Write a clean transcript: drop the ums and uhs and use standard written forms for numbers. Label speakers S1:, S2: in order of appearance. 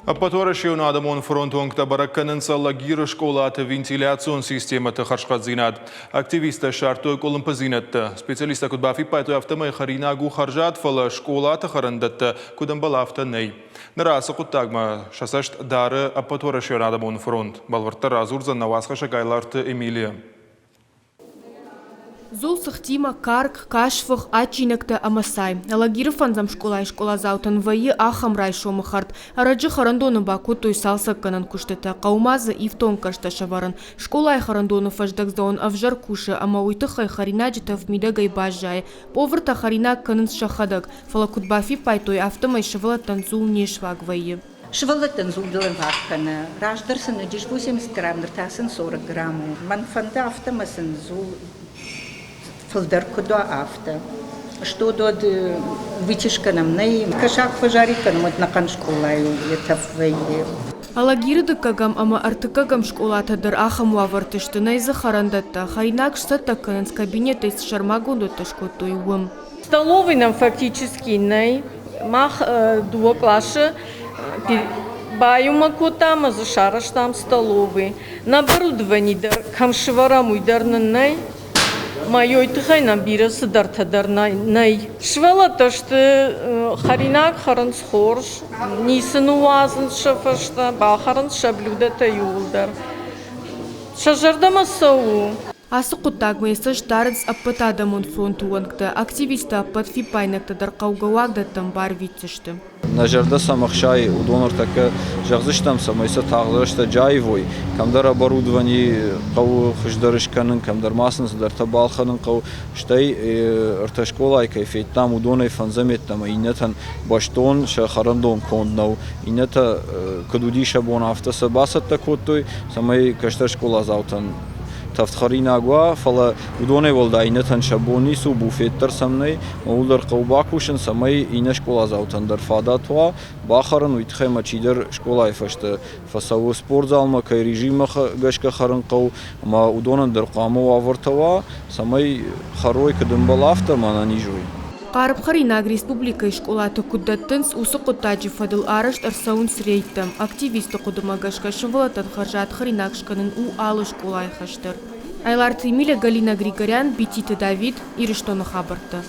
S1: Ӕппӕтуӕрӕсеон адӕмон фронты уӕнгтӕ бӕрӕг кӕнынц Алагиры скъолаты вентиляцион системӕты хӕрзхъӕддзинад. Активисттӕ ссардтой къуылымпыдзинӕдтӕ. Специалисттӕ куыд бафиппайдтой, афтӕмӕй хӕринаг у хӕрзад, фӕлӕ скъолаты хӕрӕндӕттӕ куыд ӕмбӕлы, афтӕ нӕй. Ныр ацы хъуыддагмӕ сӕ цӕст дары Ӕппӕтуӕрӕсеон адӕмон фронт. Бӕлвырддӕр радзурдзӕн нӕ уацхӕссӕг Айларты Эмилия.
S2: Дзул цыхтимӕ, карк, касфых, адджинӕгтӕ ӕмӕ цай. Алагиры фӕндзӕм скъолайы скъоладзаутӕн вӕййы ахӕм райсомы хӕрд. Ӕрӕджы хӕрӕндоны бакодтой цалцӕггӕнӕн куыстытӕ, хъӕуы ма дзы ифтонггӕрзтӕ сӕвӕрын. Скъолайы хӕрӕндоны фӕздӕгдзӕуӕн ӕвзӕр кусы ӕмӕ уый тыххӕй хӕринаджы тӕф мидӕгӕй баззайы. Пъовыртӕ хӕринаг кӕнынц сӕхӕдӕг, фӕлӕ куыд бафиппайдтой, афтӕмӕй сывӕллӕттӕн дзул не сфаг вӕййы.
S3: Сывӕллӕттӕн дзул лӕвар кӕны. Раздӕр сын уыдис 80 грамм, ныр та сын 40 грамм у. Мӕн фӕнды афтӕ ӕмӕ сын дзул фылдӕр куыд уа, афтӕ. Что уӕд вытяжка нӕм нӕй. Кӕсаг фӕзарик кӕнӕм, уӕд нӕхъӕн скъолайы йӕ тӕф вӕййы.
S2: Алагиры дыккӕгӕм ӕмӕ ӕртыккӕгӕм скъолатӕ дӕр ахӕм уавӕрты сты, нӕй дзы хӕрӕндӕттӕ, хӕринаг сцӕттӕ кӕнынц кабинеттӕй цы сӕрмагонд уӕттӕ скодтой, уым.
S4: Столовый нам фактически нӕй. Мах дыууӕ къласы баиумӕ кодтам ӕмӕ дзы сарӕзтам столовый. Нӕ оборудовани дӕр кӕм сывӕрӕм, уый дӕр нын нӕй. Мӕ тыххӕй нӕм бирӕ цыдӕртӕ дӕр нӕй. Сывӕллӕттӕ сты хӕринаг хӕрынц хорз, ницы ныууадзынц сӕ фӕстӕ, бахӕрынц сӕ блюдӕтӕ иууылдӕр. Сӕ зӕрдӕмӕ цӕуы.
S2: Ацы хъуыддагмӕ йӕ цӕст дарынц Ӕппӕтадӕмон фронты уӕнгтӕ, активисттӕ ӕппӕт фиппаинӕгтӕ дӕр хъӕугӕ уагдӕттӕм барвитдзысты.
S5: Нӕ зӕрдӕ сӕм ӕхсайы, уыдон ӕртӕккӕ зӕгъдзыстӕм, цӕмӕй сӕ тагъд рӕстӕджы аивой. Кӕмдӕр оборудовани хъӕуы хуыздӕр скӕнын, кӕмдӕр ма сын цыдӕртӕ балхӕнын хъӕуы. Стӕй ӕртӕ скъолайы кӕй федтам, уыдонӕй фӕндзӕм йеддӕмӕ иннӕтӕн бӕстон сӕ хӕрӕндон конд нӕу. Иннӕтӕ куыд уыди сӕ бон, афтӕ сӕ бацӕттӕ кодтой, цӕмӕй кӕстӕр скъоладзаутӕн тӕвдхӕринаг уа, фӕлӕ уыдонӕй уӕлдай иннӕтӕн сӕ бон ницы у, буфет дӕр сӕм нӕй, ууыл дӕр хъӕуы бакусын, цӕмӕй иннӕ скъоладзаутӕн дӕр фадат уа бахӕрын, уый тыххӕй ма чидӕр скъолайы фӕстӕ фӕцӕуы спортзалмӕ, кӕй режиммӕ гӕсгӕ хӕрын хъӕуы, ӕмӕ уыдонӕн дӕр хъуамӕ уавӕртӕ уа, цӕмӕй хӕрой, куыд ӕмбӕлы, афтӕ ӕмӕ ӕнӕниз уой.
S2: Хъарм хӕринаг республикӕйы скъолаты куыд дӕттынц, уыцы хъуыддаджы фӕдыл арӕзт ӕрцӕуынц рейдтӕ. Активистты хъуыдымӕ гӕсгӕ сывӕллӕттӕн хӕрзад хӕринаг скӕнын у алы скъолайы хӕс дӕр. Айларты Эмиля, Галина Григорян, Бититы Давид, Ирыстоны хабӕрттӕ.